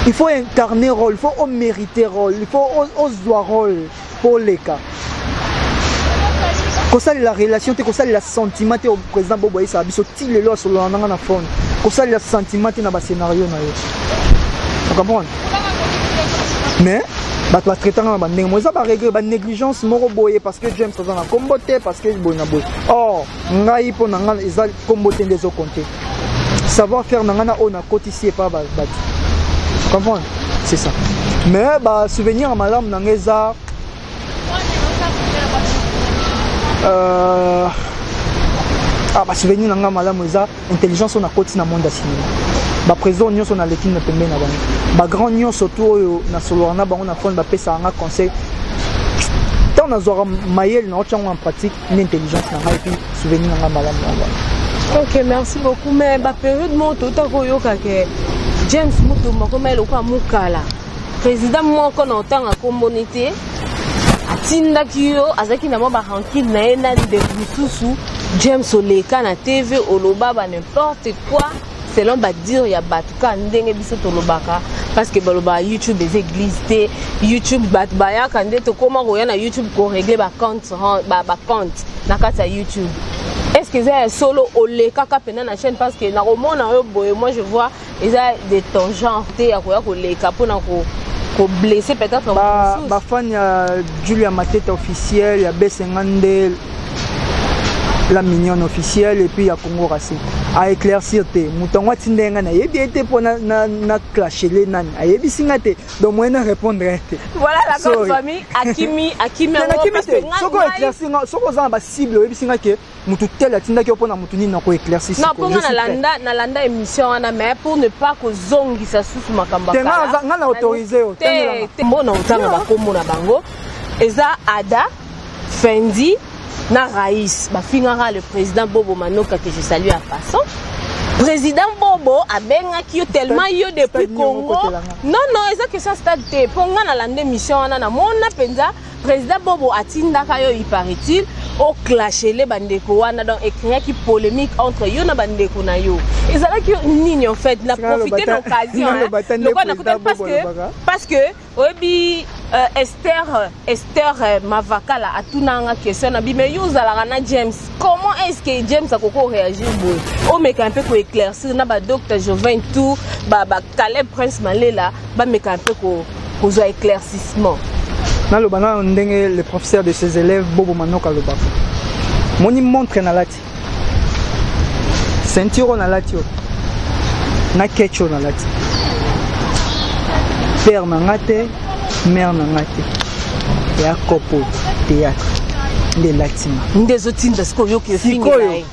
Speaker 1: Il faut incarner rôle, il faut omériter rôle, il faut ozwa rôle mpo oleka. Kosalela relation te, kosalela sentiment te. Président Bobo ayesaka biso ti lelo, asolola nanga na phone. Kosalela sentiment te na bascénario na yo, ocomprendre? Mais bato batraitanga na bandenge mo eza baregret, banégligence moko boye, parce que James aza na nkombo te, parce que boye na boye. Or ngai, mpo na ngai, eza nkombo te nde ezokonte, savoir faire na ngai na oyo nakotisi epa bato, comprendre? C'est ça. Mais basouvenir ya malamu na ngai eza basouvenir na ngai malamu eza intelligence oyo nakoti na monde ya cinéma. Baprésident nyonso naleki na pembeni na bango, bagrand nyonso tu oyo nasololaka na bango na phone, bapesaka nga conseil. Ntango nazwaka mayele na otyango en pratique nde intelligence na ngai, et puis souvenir na ngai malamu yango wana.
Speaker 2: Ok, merci beaucoup. Mais bapériode moko touta koyoka ke James Mutombo akoma eloko ya mokala, président moko na otanga komboni te. Atindaki yo, azalaki na mwa barancune na ye na ndeko mosusu James. Oleka na TV, oloba ba n'importe quoi selon badires ya bato, kaka ndenge biso tolobaka, parce que balobaka YouTube eza église te. YouTube, bato bayaka nde tokóma koya na YouTube korégler bacompte, bacompte na kati ya YouTube. Est ce que eza ya solo, olekaka mpena na chaîne? Parce que nakomona oyo boye, moi je vois eza de ton genre te ya koya koleka mpona koblesser peut-être.
Speaker 1: Bafans ya Julia Mateta officiel, ya Besenga nde la mignonne officielle, et puis ya Congo Racing à éclaircir te. Moto yango atinda nga, nayebi ye te, mpo na clashele nani, ayebisi nga te, donc moyen na répondre ye te.
Speaker 2: Voilà la grande famille, akimi, akimi.
Speaker 1: Yango te. Soki oéclaircir nga, soki oza na bacible, oyebisi nga ke mutu tel atindaki yo mpona mutu nini, na koéclaircir.
Speaker 2: Non, mpo nga nalanda émission wana, mais pour ne pas kozongisa susu makambo.
Speaker 1: Te, nga na autorise yo.
Speaker 2: Te, mbona otanga bakombo na bango, eza Ada, Fendi na Raïs. Bafingaka le président Bobo Manoka, que je salue en passant. Président Bobo abengaki yo tellement yo depuis Congo. Non, non, eza question stade te, mpo nga nalanda émission wana, namona mpenza président Bobo atindaka yo, il paraît-il, oclashele bandeko wana. Donc ecréaki polémique entre yo na bandeko na yo. Ezalaki nini en fait? Na profite na occasion lokola parce que oyebi Esther Mavakala atunanga question na bi, mais yo ozalaka na James, comment est ce que James akoki oréagir boye? Omeka mpe koéclaircir na badocteur Jovin, tout bacaleb Prince Malela, bameka mpe kozwa éclaircissement.
Speaker 1: Naloba nano ndenge le professeur de ses élèves Bobo Manoka alobaka. Moni montre nalati, ceinture oyo nalati, oyo na ketch oyo nalati, père na nga te, mère na nga te, ya kopo théâtre nde elati nga.
Speaker 2: Nde ezotinda sikoyo oyoki efingela ye.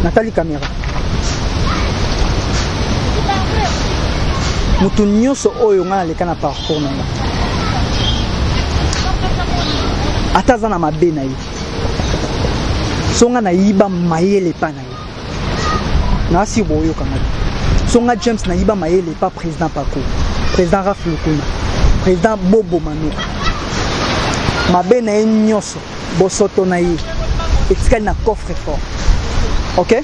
Speaker 1: Natali caméra, moto nyonso oyo ngai naleka na parcours na nga, ata aza na mabe na ye, so ngai nayiba mayele epa na ye, naasi boyokanga te. So nga James nayiba mayele epa président Paco, président Raf Lukuna, président Bobo Manoka, mabe na ye nyonso, bosoto na ye etikali na coffre fort. Ok,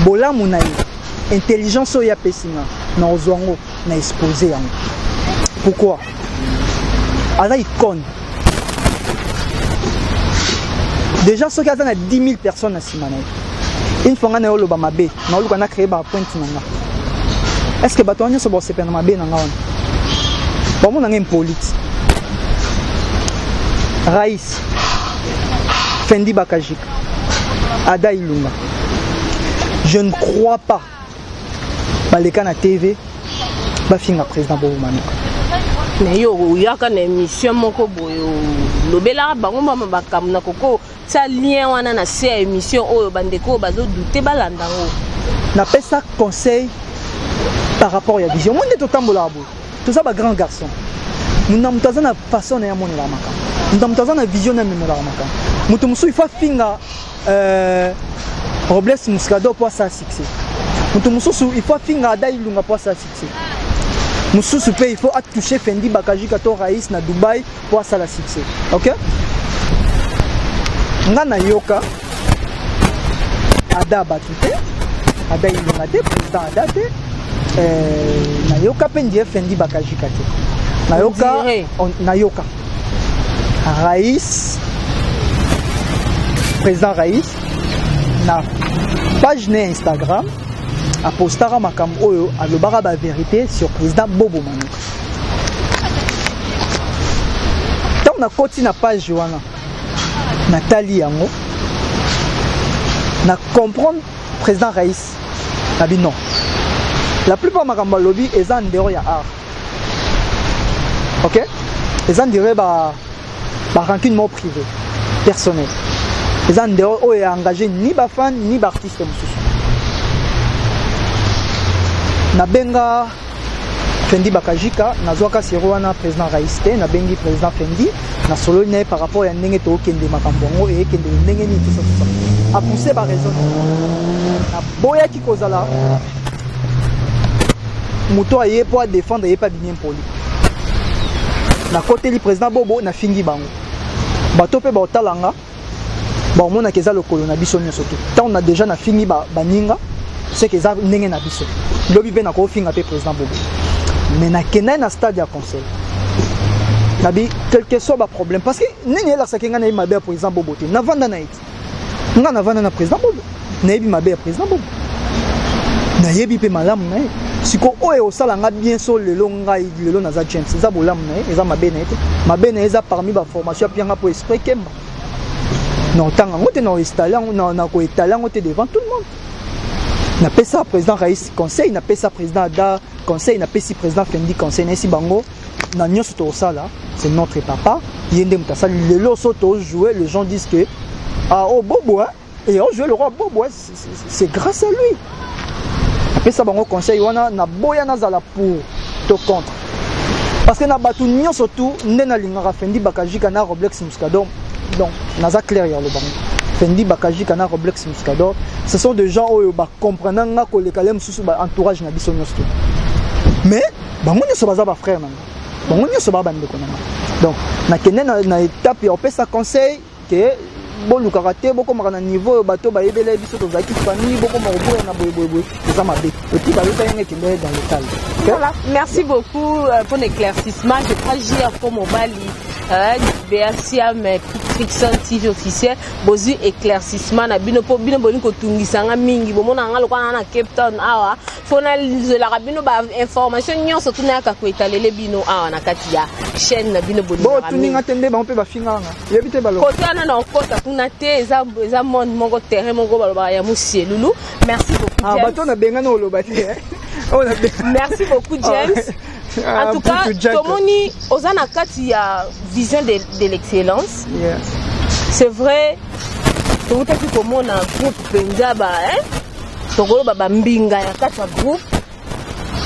Speaker 1: bolamu na ye, intelligence oyo apesi nga, na kozwa yango na expose yango. Pourquoi? Aza icône déjà. Soki aza na 10 000 personnes na nsima na ye, une fois nga na ye oloba mabe, naoluka na créer bapointe na nga, est ce que bato wana nyonso bakosepela na mabe na nga wana? Bamona nga impolite. Raïs, Fendi Bakajika, Ada Ilunga, je ne crois pas baleka na TV bafinga président Bobo Manoka.
Speaker 2: Na yo oyaka na émission moko boye, olobelaka bango mama makambo na koko tia lien wana na se ya émission oyo, bandeko oyo bazodouter balanda yango.
Speaker 1: Napesa conseil par rapport ya vision. Moi nde totambolaka boye, toza bagrand garçon. Na moto aza na façon na ye amonelaka makambo, moto na moto aza na vision na amemelaka makambo. Moto mosusu, il faut afinga Robles Muscador mpo asala succès. Moto mosusu, il faut afinga Ada Ilunga mpo asala succès. Mosusu mpe, il faut atouche Fendi Bakajika to Raïs na Dubai mpo asala succès. Ok, nga nayoka Ada bato te, Ada Ilunga te, président Ada te, nayoka mpe ndie Fendi Bakajika te. Nayoka, nayoka Raïs, président Raïs, na page ne ya Instagram apostaka makambo oyo alobaka bavérité sur président Bobo Manuka. Ntango nakoti na page wana, natali yango, na comprendre président Raïs nabi non, la plupart makambo alobi eza en dehors ya art. Ok, eza ndire ba barancune moko privé, personnel, eza en dehors oyo engagé ni bafan ni baartiste mosusu. Nabenga Fendi Bakajika, nazwaka sero wana président Raïs te. Nabengi président Fendi, nasololi na ye par rapport ya ndenge tookende, makambo yango eyekendele ndenge nini, tout ça, tout ça. Apousse baraison, naboyaki kozala moto aye mpo adéfendre ye mpe abimi impoli. Nakoteli président Bobo, nafingi bango, bato mpe baotala nga, baomonaka eza lokolo na biso nyonso te. Ntango na déjà nafingi baninga, c'est que eza ndenge na biso. Lobi mpe nakofinga mpe président Bobo. Mais nakendaki na stade ya conseil nabi, quel que soit baproblème, parce que nini elakisaki ngai nayebi mabe ya président Bobo te. Navanda na ye te, ngai navanda na président Bobo, nayebi mabe ya président Bobo, nayebi mpe malamu na ye. Siko oyo osala nga bien, so lelo ngai lelo naza James, eza bolamu na ye, eza mabe na ye te. Mabe na ye eza parmi baformation apianga mpo esprit kemba na otanga yango te, na oinstalle yango, na koétaler yango te devant tout le monde. Napesa président Raïs conseil, napesa président Ada conseil, napesi président Fendi conseil, nayesi bango na nyonso tokosala. C'est notre papa, ye nde moto asali lelo. So tojoue, les gens disent que ah, oh Bobo, hein, et on joue le roi Bobo, hein, c'est grâce à lui. Apesa bango conseil wana, naboya nazala pour to contre, parce que na bato nyonso tu nde nalingaka Fendi Bakajika na Roblex Muscador. Donc naza clair ya lobango, Fendi Bakajika na Roblex Muscador, ce sont des gens oyo bacomprendre nga koleka le mosusu, baentourage na biso nyonso te. Mais bango nyonso baza bafrère na nga, bango nyonso baa bandeko na nga. Donc nakende na étape ya kopesa conseil ke bolukaka te bokomaka na niveau oyo bato bayebela biso tozalaki famille, bokoma koboya na boyeboyeboye, eza mabe. Et puis bayoka yenge ekende dans le calme.
Speaker 2: Voilà, merci beaucoup pour l'éclaircissement. Je crois JR comme Mobali, BACM, Trixon TV officiel, bozwi éclaircissement na bino po bino bolingi kotungisanga mingi. Bomona nga lokola na Cape Town awa, fo nazelaka bino ba information nyonso, tunayaka koetalele bino awa na kati ya chaîne na bino bolingaka mingi.
Speaker 1: Botuninga te nde bango mpe bafinganga, yebi te balo.
Speaker 2: Kote wana na okota kuna te, eza monde moko, terrain moko balobaka ya mosielulu. Merci beaucoup,
Speaker 1: Ah,
Speaker 2: James.
Speaker 1: Bato nabengani oloba te, eh. Oyo
Speaker 2: Merci beaucoup, James. En tout cas, tomoni oza na kati ya Vision de l'excellence. C'est vrai, tokutaki komona groupe mpenza ba, hein? Tokoloba bambinga ya kati ya groupe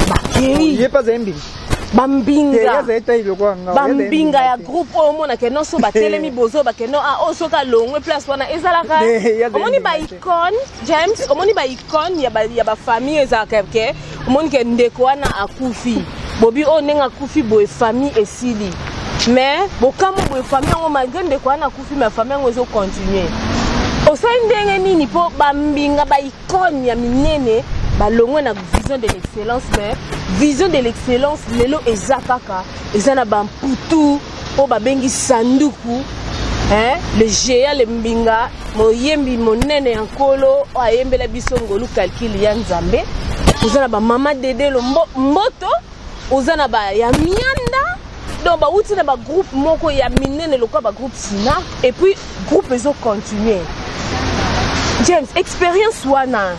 Speaker 2: bakei.
Speaker 1: Ye mpe azali mbinga. Te, ye
Speaker 2: Bambinga.
Speaker 1: azali tai lokola nga.
Speaker 2: Bambinga ya groupe oyo omonake nyonso batelemi, bozo bakeno ah, oyo soki alongwe place wana ezalaka.
Speaker 1: Te, ye azali
Speaker 2: Omoni
Speaker 1: mbinga te.
Speaker 2: Baicone, James, omoni baicone ya bafamille ezalaka ke omoni ke ndeko wana akufi, bobi oyo ndenge akufi boye, famille esili. Mais bokamwa boye, famille yango, malgré ndeko wana akufi, mais famille yango ezocontinue. Osali ndenge nini mpo bambinga, baicone ya minene balongwe na Vision de l'excellence, mais Vision de l'excellence lelo eza kaka, eza na bamputu oyo babengi Sanduku, hein? Le géant, le mbinga, moyembi monene ya nkolo oyo ayembela biso ngolu calcul ya Nzambe. Oza na bamama Dedelo Mboto, oza na ba ya mianda, donc bauti na bagroupe moko ya minene lokola bagroupe Sina, et puis groupe ezocontinue. James, expérience wana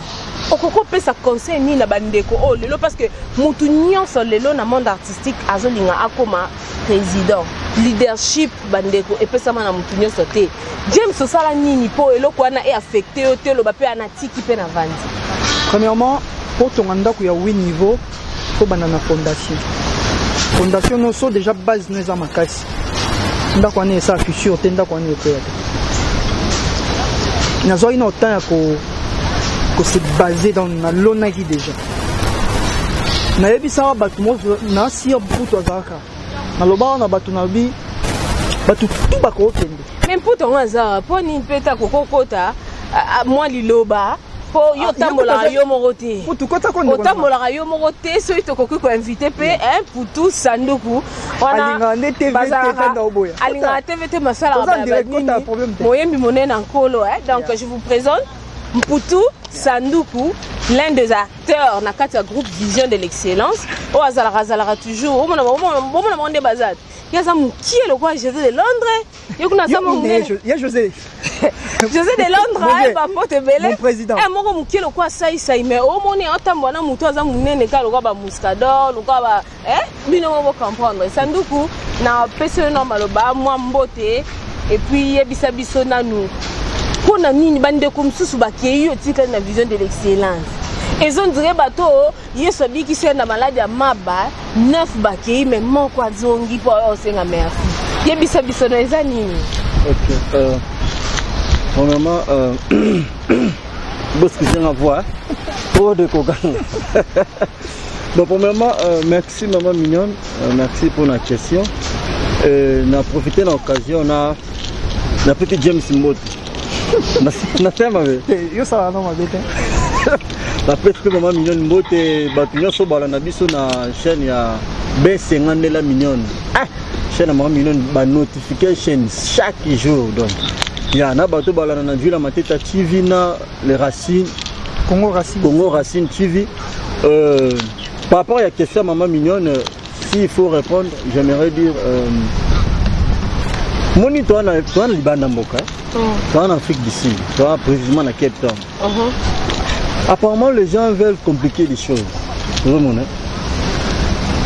Speaker 2: okoki kopesa conseil nini na bandeko oyo lelo? Parce que motu nyonso lelo na monde artistique azolinga akoma président. Leadership, bandeko, epesama na motu nyonso te. James, osala nini mpo eloko wana eaffecte yo te, oloba mpe anatiki mpe na vandi?
Speaker 1: Premièrement, mpo tonga ndako ya 8 niveau, tobanda na fondation. Fondation nyonso déjà, base no eza makasi, ndako wana esala fissure te, ndako wana ekweya te. Nazwaki na temps ya kose baser, donc nalonaki déjà. Nayebisaka bato nasir Mputu azalaka, nalobaka na bato, nalobi bato tu bakokende.
Speaker 2: Mais Mputu yango aza mpo nini mpe ta kokokota mwa liloba mpo yo otambolaka yo moko te?
Speaker 1: Mputu kota ko ndeko na nga.
Speaker 2: Otambolaka yo moko te. Soki tokoki koinvite mpe Mputu Sanduku.
Speaker 1: Alingaka nde TV te, tanda oboya.
Speaker 2: Alingaka TV te, masalaka
Speaker 1: Toza en direct, kota problème te.
Speaker 2: Moyembi monene na nkolo, hein? Donc je vous présente Mputu Sanduku, l'un des acteurs na kati ya groupe Vision de l'excellence, oyo azalaka azalaka toujours. Omona bomona bango nde baza, ye aza mokie lokola José de Londres, ye kuna aza monene.
Speaker 1: Ye José.
Speaker 2: José de Londres.
Speaker 1: Mon vieux.
Speaker 2: Bapote ebele.
Speaker 1: Mon président.
Speaker 2: Moko mokie lokola saisai, mais omoni aotambola na motu aza monene kaka lokola bamuscador, lokola ba bino mo bocomprendre. Sanduku, na pesi oyo na maloba mwa mbote, et puis yebisa biso nanu mpo na nini bandeko mosusu bakei, yo otikali na Vision de l'excellence. Ezondire bato oyo Yesu abikisi ye na maladi ya maba, neuf bakei mais moko azongi mpo oyo osenga merci. Yebisa biso no eza nini?
Speaker 3: Ok. Premièrement, excusez ma voix, trop de coca. Bon, premièrement, merci maman mignonne, merci pour la question. Na profité na occasion na napesi James mbote. Nasema mabe.
Speaker 1: Yo salaka no mabe te.
Speaker 3: Napesi mpe mama Mignone mbote, bato nyonso balanda biso na chaîne ya B52 La Mignone, ah, chaîne ya mama Mignone, banotification chaque jour. Donc ya na bato balanda na Villa Mateta TV, na les Racines.
Speaker 1: Congo Racine.
Speaker 3: Congo Racine TV. Par rapport à la question ya mama Mignone, s'il faut répondre, j'aimerais dire moni toa na libanda mboka, toa na Afrique du Sud, toa précisément na Cape Town. Apparemment, les gens veulent compliquer les choses. Ozomona,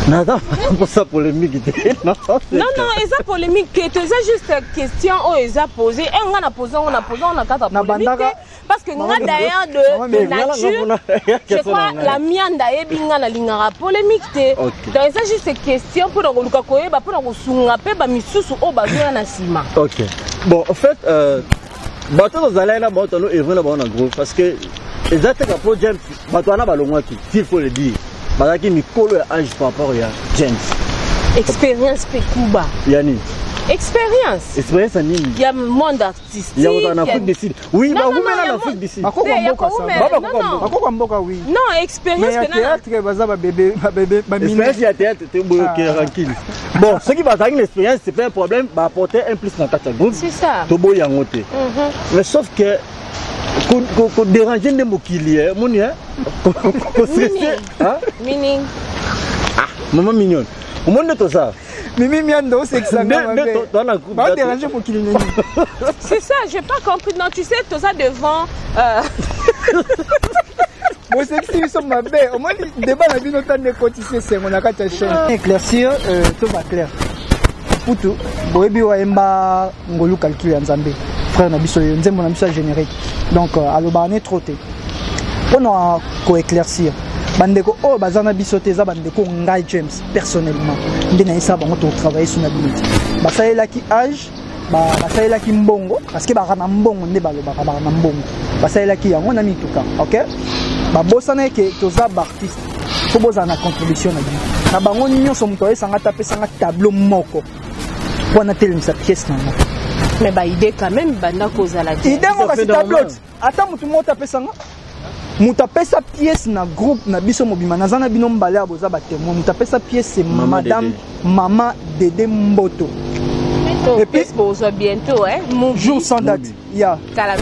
Speaker 3: naza mposa polémique te.
Speaker 2: Non, non, eza polémique te, eza juste question oyo eza posé e nga na pose yango, na pose yango na kati ya polémique te, parce que nga d'ailleurs de nature, je crois la mianda ayebi nga nalingaka polémique te. Donc eza juste question mpona koluka koyeba, mpona kosunga mpe bamisusu oyo bazoya na nsima.
Speaker 3: Ok, bon, en fait, bato tozalaki na bango, tano evre na bango na groupe, parce que eza teka mpo James, bato wana balongwaki, s'il faut le dire, bazalaki mikolo ya âge par rapport ya James.
Speaker 2: Expérience mpe kuba.
Speaker 3: Ya nini?
Speaker 2: Expérience.
Speaker 3: Expérience ya nini?
Speaker 2: Ya monde artistique.
Speaker 3: Ya kozala na Afrique du Sud, oui, bawumela na Afrique du Sud.
Speaker 1: Bakoko mboka, oui.
Speaker 2: Non, expérience.
Speaker 1: Mais ya théâtre baza babebe, babebe.
Speaker 3: Expérience ya théâtre te, boyoke tranquille. Bon, soki bazalaki na expérience, c'est pas un problème, baapporter un plus na kati ya groupe.
Speaker 2: C'est ça.
Speaker 3: Toboyi yango te, mais sauf que kodéranger nde mokili moni kostresser.
Speaker 2: Meaning?
Speaker 3: Mama Mignone, omoni nde toza.
Speaker 1: Mimi Miando, osekisanga mabe, baodéranger mokili nini?
Speaker 2: C'est ça, j'ai pas compris. Non, tu sais, toza devant
Speaker 1: Bosekisi biso mabe. Omoni débat na bino tande ekotisi esengo na kati ya chaîne. Éclaircir to baclair putu boyebi wayemba ngolu calcul ya Nzambe, frère na biso, nzembo na biso ya générique. Donc alobaka ne trop te mpona koéclaircir bandeko oyo baza na biso te. Eza bandeko ngai James personnellement nde nayesaka bango totravaille so na bino te. Basalelaki âge, basalelaki mbongo, parce que baka na mbongo nde balobaka, baka na mbongo, basalelaki yango na mituka. Ok, babosana eke toza baartiste, fo bozala na contribution na bino. Na bango nyonso, moto ayesanga te apesanga tableau moko mpo natelemisa pièce nango.
Speaker 2: Mais baidée quand même banda kozala.
Speaker 1: Idée ngo, kasi tableau ata motu moko te apesanga. Moto apesa pièce na groupe na biso mobima, naza na bino mbale ya boza batémoin, moto apesa pièce, madame Mama Dede Mboto.
Speaker 2: Et puis bozwa bientôt, hein?
Speaker 1: Jour sans date ya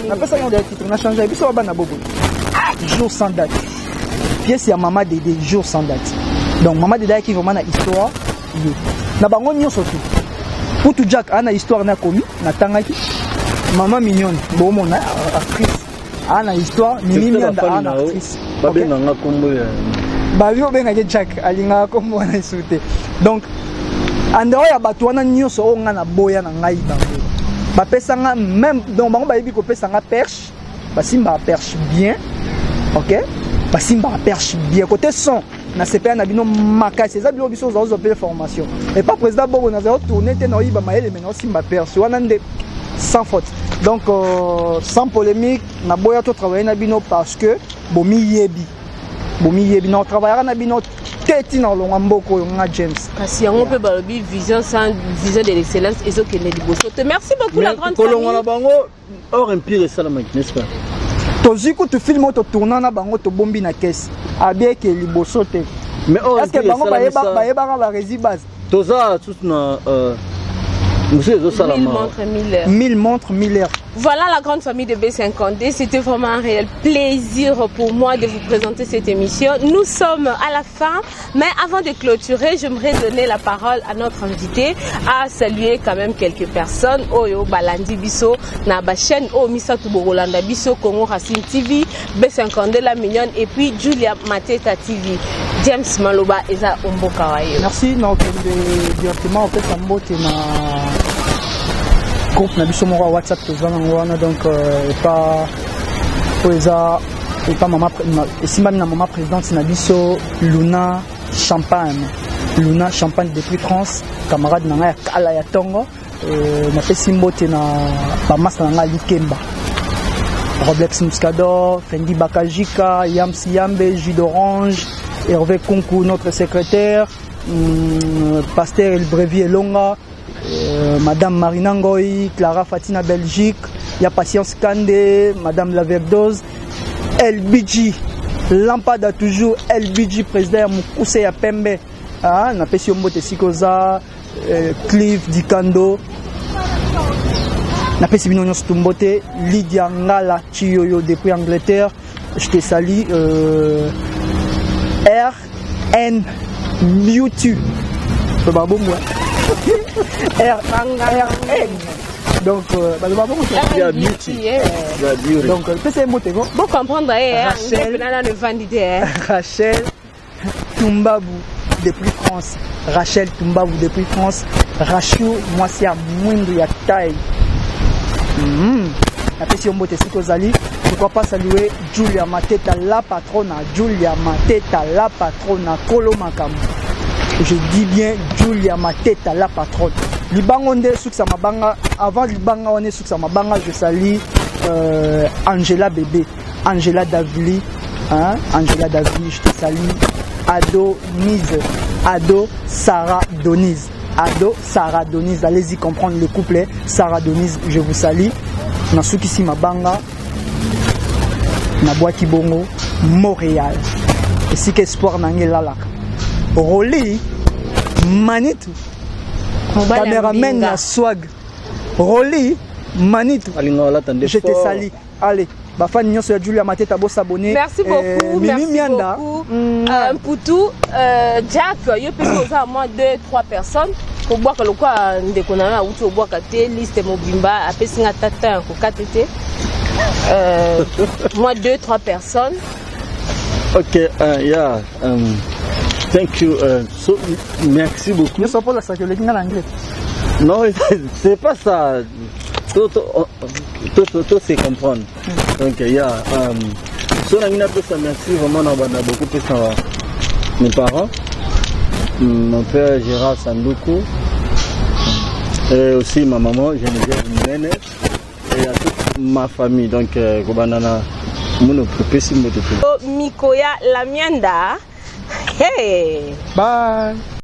Speaker 1: napesaki yango titre na change biso babana bobo, Jour sans date, pièce ya Mama Dede, Jour sans date. Donc Mama Dede ayaki vraiment na histoire ye na bango nyonso tu. Putu Jack aa na histoire nakomi, natangaki Mama Mignone, bomona actrice aa na histoire, Mimi Mianda aa na actrice.
Speaker 3: Babenganga kombo ya
Speaker 1: Babi obengaki Jack, alingaka kombo wana esu te. Donc en dehors ya bato wana nyonso oyo ngai naboya na ngai, bango bapesanga même, donc bango bayebi kopesanga perche, basimbaka perche bien. Ok, basimbaka perche bien. Côté son, nasepela na bino makasi. Eza biloko biso ozwa mpe formation epa président Bongo, nazala tourne te, naoyiba mayele me naosimba perche wana nde sans faute. Donc sans polémique, naboya totravaille na bino parce que bomiyebi, bomiyebi. Na otravaillaka na bino te ntina olongwa mboka oyo, nga James.
Speaker 2: Kasi yango mpe balobi vision sans vision de l'excellence ezokende liboso te. Merci beaucoup, la grande
Speaker 3: Kolongwa na bango, or empire esalamaki, n'est-ce pas?
Speaker 1: Tozwi kutu film oyo totourna na bango, tobombi na kese abieke liboso te.
Speaker 3: Mais or
Speaker 1: Est-ce que bango bayebaka baresi base?
Speaker 3: Toza susu na mosusu ezosalama.
Speaker 2: 1000 montres, 1000 heures.
Speaker 1: 1000 montres, 1000 heures.
Speaker 2: Voilà la grande famille de B52. C'était vraiment un réel plaisir pour moi de vous présenter cette émission. Nous sommes à la fin, mais avant de clôturer, j'aimerais donner la parole à notre invité, à saluer quand même quelques personnes. Oyo balandi biso na ba chaîne oyo misatu bolanda biso, Congo Racine TV, B52 La Mignonne et puis Julia Mateta TV. James Maloba eza omboka wa yo.
Speaker 1: Merci. Nakokende directement opesa mbote na groupe na biso moko ya WhatsApp toza nango wana. Donc epa oyo eza epa mama, esimbami na mama présidente na biso Luna Champagne, Luna Champagne depuis France, camarade na ngai ya kala ya ntongo. Napesi mbote na bamasa na ngai Likemba, Roblex Muscador, Fendi Bakajika, Yams Yambe, Jus d'Orange, Hervé Kunku, notre secrétaire, Pasteur Elbrevi Elonga. Madame Marina Ngoy, Clara Fatina Belgique, ya Patience Kande, Madame Laverdose, LBG, Lampada toujours, LBG président ya mokuse ya pembe. Ah, napesi yo mbote esika oza, Clive Dikando. Napesi bino nyonso mbote, Lydia Ngala Chiyoyo depuis Angleterre, je te salue. R N Beauty. Bah bon moi. R R N. Donc bah bah bon.
Speaker 3: Ya Beauty. Ya Beauty.
Speaker 1: Donc pesa mbote ko.
Speaker 2: Bon comprendre eh
Speaker 1: Rachel.
Speaker 2: Nana ne valide.
Speaker 1: Rachel Tumbabu depuis France. Rachel Tumbabu depuis France. Rachou mwasi ya mwindu ya taille. Napesi yo mbote esika ozali. Pourquoi pas saluer Julia Mateta la patrona, Julia Mateta la patrona, Kolo Makambo. Je dis bien Julia Mateta la patronne. Libango nde sukisa mabanga, avant libanga wana sukisa mabanga, je salue Angela Bébé, Angela Davli, hein, Angela Davli, je te salue. Ado Mise, Ado Sarah Donise, Ado Sarah Donise, allez-y comprendre le couple, Sarah Donise, je vous salue. Nasukisi mabanga, nabwaki bongo Montréal esika espoir na ngai elalaka. Roli Manitu, cameraman na swag, Roli Manitu,
Speaker 3: Alinga olata nde
Speaker 1: je te
Speaker 3: fort.
Speaker 1: salue. Allez, bafani nyonso ya Julia Mateta, bosabone.
Speaker 2: Merci beaucoup,
Speaker 1: Mimi
Speaker 2: merci
Speaker 1: Mianda.
Speaker 2: beaucoup. Mputu, Jack, yo mpe oza moins 2 3 personnes kobwaka lokwa ndeko na yo awuti obwaka te liste mobimba apesi nga tata ya kokata te. Moi 2 3 personnes.
Speaker 3: Ok, yeah, thank you. So, merci beaucoup.
Speaker 1: Nyonso mpo olasaki oleki nga na anglais.
Speaker 3: Non, c'est pas ça. Tout, tout, tout, tout, tout c'est comprendre. Donc, yeah. So, na napesa merci vraiment na bana beaucoup plus à mes parents. Mon père Gérard Sanduku et aussi ma maman Geneviève Munene et à toute ma famille. Donc, kobanda na mono pesi mbote te.
Speaker 2: Mikoya la Mianda. Hey.
Speaker 1: Bye.